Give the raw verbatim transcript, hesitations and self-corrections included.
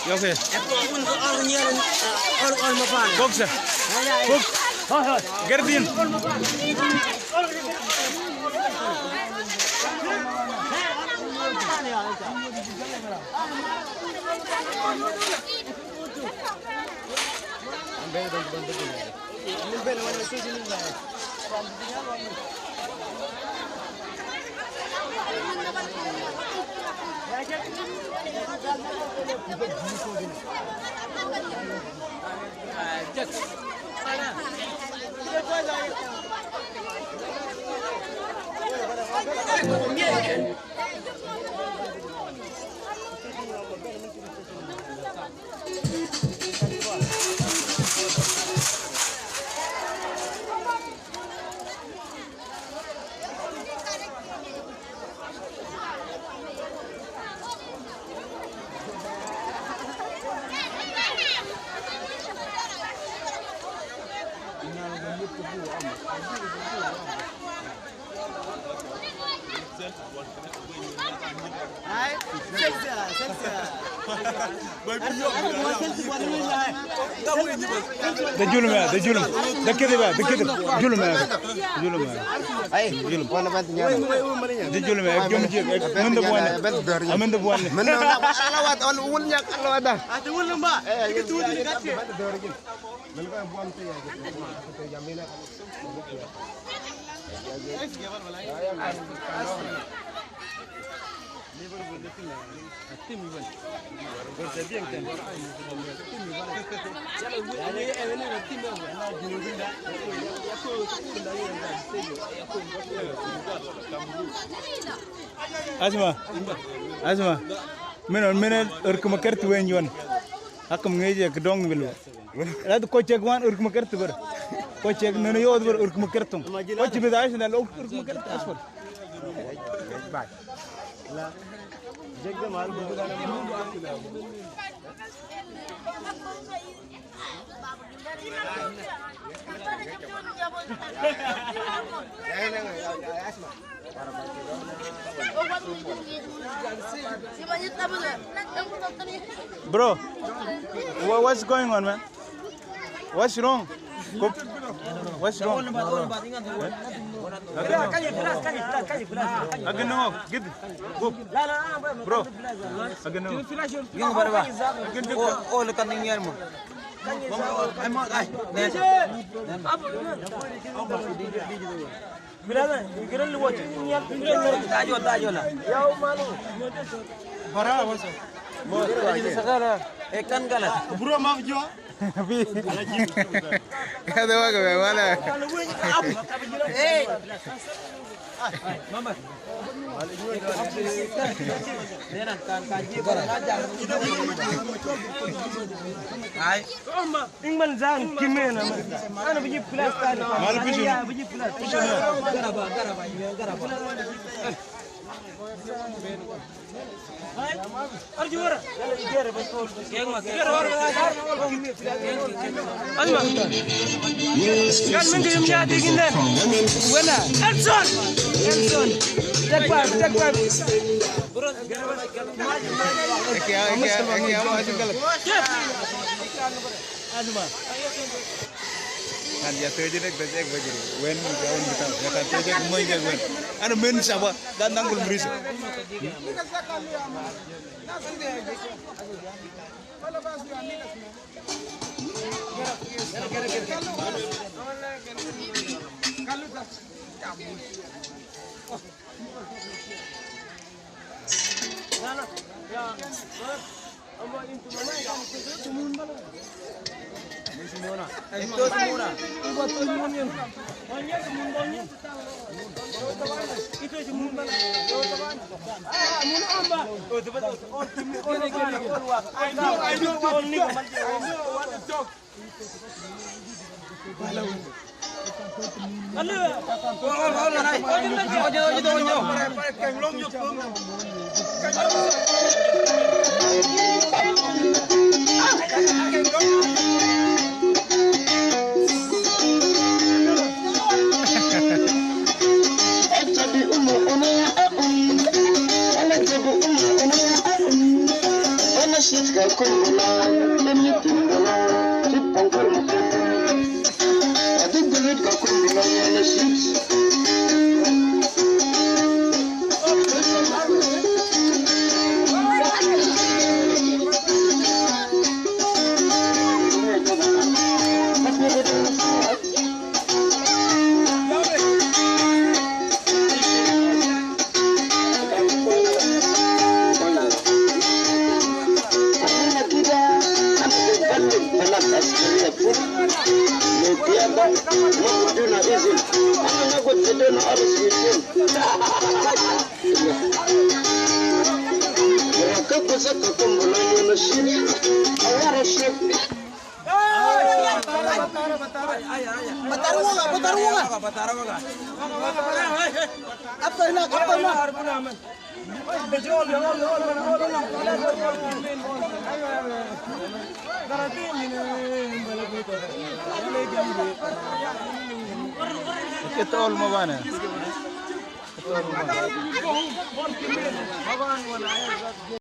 Yo sé. Boxe. Box. Gerdin. De julum ya, de julum. De kede ba, de kede. Julum ya. Julum ya. Ay, julum. De julum ya, ek jom ji, ek mende buane. Amende buane. Mende na, alawat, ol, ul nyak, alawat da. Ate ul ba. Asma, asma. Mino, mino, urkuma kertu wen yuan. Akam ngeje kedong bilwa. Ladu kocek wan urkuma kertu ber. Kocek nene yod ber urkuma kertung. Kocek beda asin dal urkuma kertu asfal. Bro, wha-, what's going on, man? What's wrong? Kup. What's wrong? Agin no, gid. Kup. Bro. Agin no. Agin no. Oh, oh, lekan ni mo. Ay, ay. Tajo, tajo la. Bara, wasa. Sakala, eh, kan kala. Bro, maaf jo. Bi. Kada wa ka wala. Eh. Mama. Ay. Ingman zan kimena man. Ana biji plus tani. Mal biji. Ya biji plus. Garaba, garaba, garaba. Arju wara. Asma. Kan mende yum ya diginden. Wala. Elson. Elson. Take five, take five. Eke, eke, eke, eke. Asma. Kan ya tujuh dek, dek, dek, dek. Wen, ya, wen, kita. Ya kan tujuh dek, wen, ya, wen. Anu men siapa? Dan tanggul berisi. Kita all mabana.